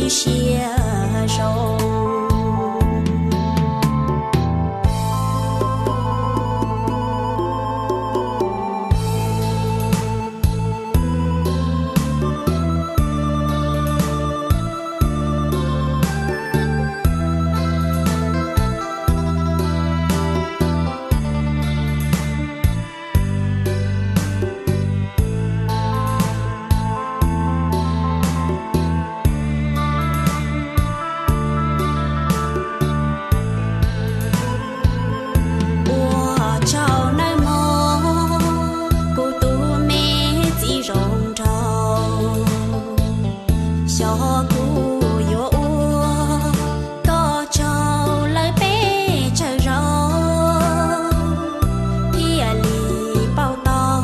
siab zoo. Ua tsaug nawb mog, kuv tus me txiv zoo nraug, xyov kuv yuav ua koj tsaug lawm pes tsawg zaus, thiaj li paub tau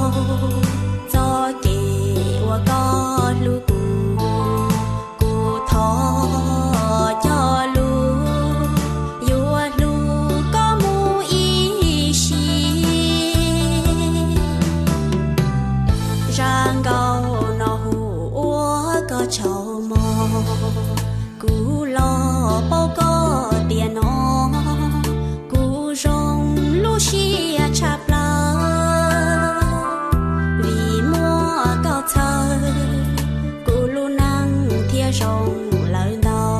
txoj kev uas koj hlub kuv. Kuv thov cog lus yuav hlub koj mus ib sim. Zaj nkauj no hu ua koj tsaug mog, kuv los paub koj tiam no, kuv zoo lub siab tshaj plaws, vim muaj koj txhawb, kuv lub neej thiaj zoo lawm ntau.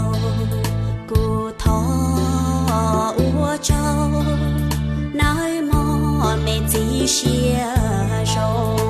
Kuv thov ua tsaug nawb mog, me txiv siab zoo.